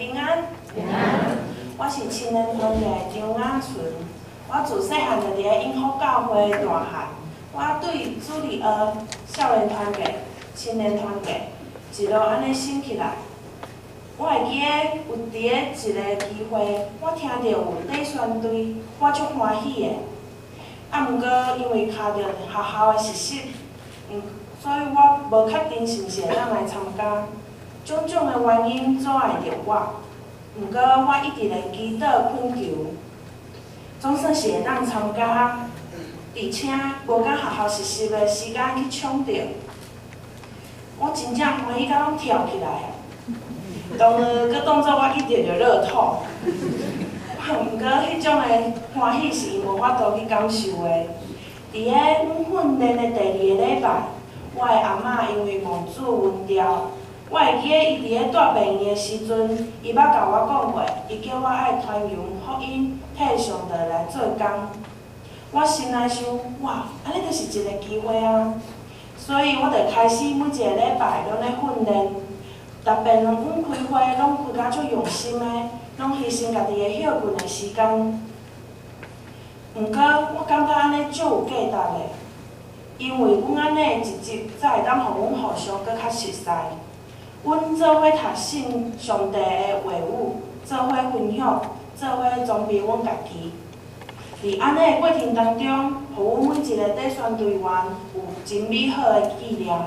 平安。平安。我是青年團的張雅純，我自細漢就佇咧永福教會大漢。我對主日學、少年團契、青年團契一路按呢升起來。我會記得有佇咧一个機會，我聽著有短宣隊，我足歡喜的。啊，毋過因為卡著學校的實習，所以我無確定是毋是會當來參加。種種的原因阻礙著我，毋過我一直咧祈禱懇求，總算是會當參加，而且無共學校實習的時間去搶著。我真正歡喜甲攏跳起來啊！當然，閣當做我去著著樂透。毋過，彼種的歡喜是伊無法度去感受的。佇咧阮訓練的第二个禮拜，我的阿嬤因為夢子暈掉。我會記得伊佇咧蹛病院的時陣，伊捌共我講過，伊叫我愛傳揚福音，替上帝來做工。我心內想，哇，按呢就是一个機會啊！所以我就開始每一个禮拜攏咧訓練，逐遍阮開會攏開甲足用心的，攏犧牲家己的歇睏的時間。毋過，我感覺按呢足有價值的，因為阮按呢一集才會當予阮互相閣較熟似。阮做伙讀信上帝的話語，做伙分享，做伙裝備阮家己。佇按呢的過程當中，予阮每一个短宣隊員有真美好的紀念。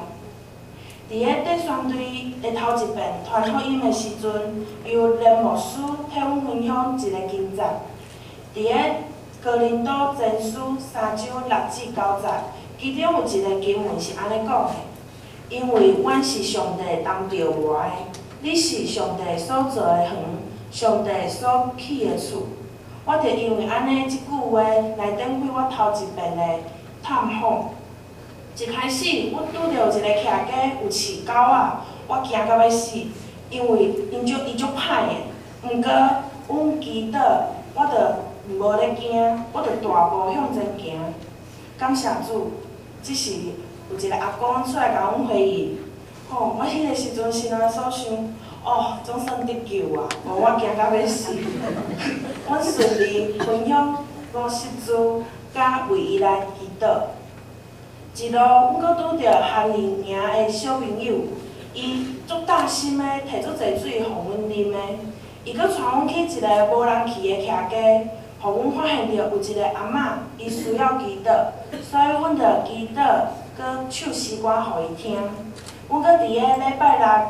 佇咧短宣隊的頭一遍傳福音的時陣，由連牧師替阮分享一個經節。佇咧哥林多前書三章六至九節，其中有一个經文是按呢講的：因為阮是上帝擔著磨的，你是上帝所造的園，上帝所起的厝。我就因為按呢這句話來展開我頭一遍的探訪。一開始，阮拄著一个徛家有飼狗仔，我驚甲欲死，因為𪜶足歹的。毋過，阮祈禱，我就無咧驚，我就大步向前行。感謝主，這時有一个阿公出來共阮回應。吼，我彼个時陣心內所想，哦，總算得救啊！無我驚甲欲死。阮順利分享五十字，佮為伊來祈禱。一路，阮閣拄著韓麗營的小朋友，伊足貼心的提足濟水予阮啉的。伊閣帶阮去一个無人去的徛家，予阮發現著有一個阿嬤，伊需要祈禱，所以阮就祈禱，閣唱詩歌予伊聽。阮閣佇咧禮拜六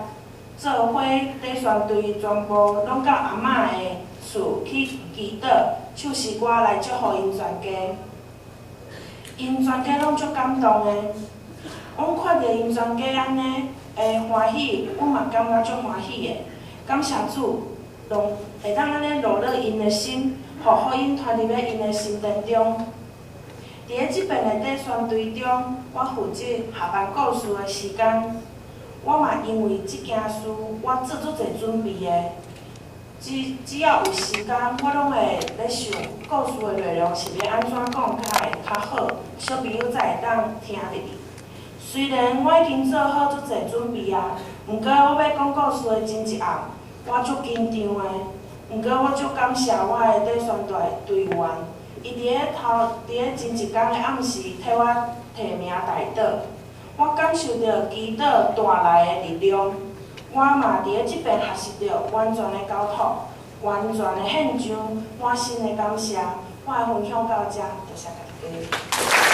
做伙短宣隊全部攏到阿嬤的厝去祈禱、唱詩歌來祝福𪜶全家。𪜶全家攏足感動的，阮看著𪜶全家按呢會歡喜，阮嘛感覺足歡喜的。感謝主，攏會當按呢落落𪜶的心，予福音傳入咧𪜶的心田中。佇咧這遍的短宣隊中，我負責合辦故事的時間，我嘛因為這件事，我做足濟準備的。只要有時間，我攏會咧想故事的內容是欲按怎講較會較好，小朋友才會當聽入去。雖然我已經做好足濟準備啊，毋過我欲講故事的前一暗，我足緊張的。毋過我足感謝我的短宣隊隊員，伊佇咧頭佇咧前一工的暗時替我提名代禱，我感受著祈禱帶來的力量。我嘛佇咧這遍學習著完全的交託，完全的獻上，滿心的感謝。我的分享到這，多謝大家。